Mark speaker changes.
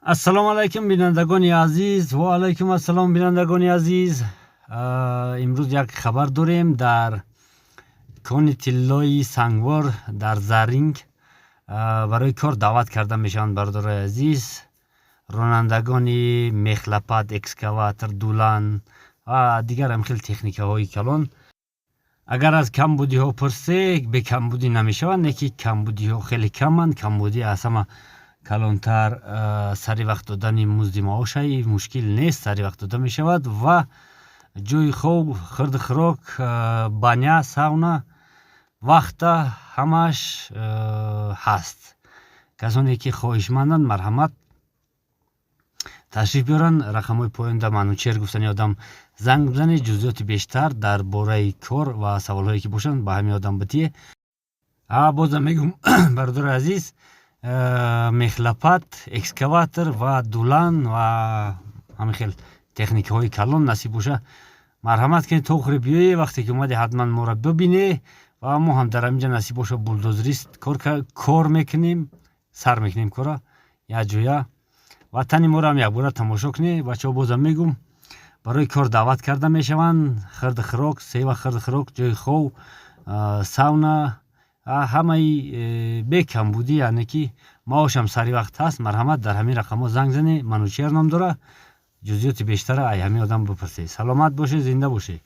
Speaker 1: Ассалому алайкум, бинандагони азиз. Ва алайкум ассалом, бинандагони азиз. Имрӯз як хабар дорем: дар кони тиллои Сангвор, дар Заринг барои кор даъват карда мешаванд, бародарои азиз, ронандагони мех-лопат, экскаватор, дулан ва дигар ҳам хел техникаҳои калон. Агар аз камбудиҳо пурсе, бекамбудӣ намешаванд, не ки камбудиҳо хеле каманд. Камбудӣ аз ҳама калонтар сари вақт додани музди маошаи, мушкил нест, сари вақт дода мешавад, ва ҷойи хоб, хӯрду хӯрок, баня, сауна, вахта, ҳамааш ҳаст. Касоне ки хоҳишманданд, марҳамат, ташриф биёранд. Рақамҳои поёнда Манучер гуфтани одам занг бизанед, ҷузъиёти бештар дар бораи кор ва саволҳое ки бошанд, ба ҳамин одам битие. Бозам мегӯм, бародари азиз, мех-лопат, экскаватор ва дулан ва ҳамин хел техникаҳои калон. Насиб боша, марҳамат кунед, то охире биёе. Вақте ки омаде, ҳатман моро бибине ва мо ҳам дар ҳаминҷа, насиб боша, булдозерист кор мекунем, сар мекунем кора якҷоя. Ватани моро ҳам якбора тамошо кунед, бачаҳо. Бозам мегӯм, барои кор даъват карда мешаванд. Хӯрду хӯрок, се вақт хӯрду хӯрок, ҷои хоб, сауна, ҳамаи бекамбудӣ, яъне ки маошам сари вақт ҳаст. Марҳамат, дар ҳамин рақамҳо занг занед. Манучер ном дора. Ҷузъиёти бештара ай ҳамин одам бипурсед. Саломат бошед, зинда бошед.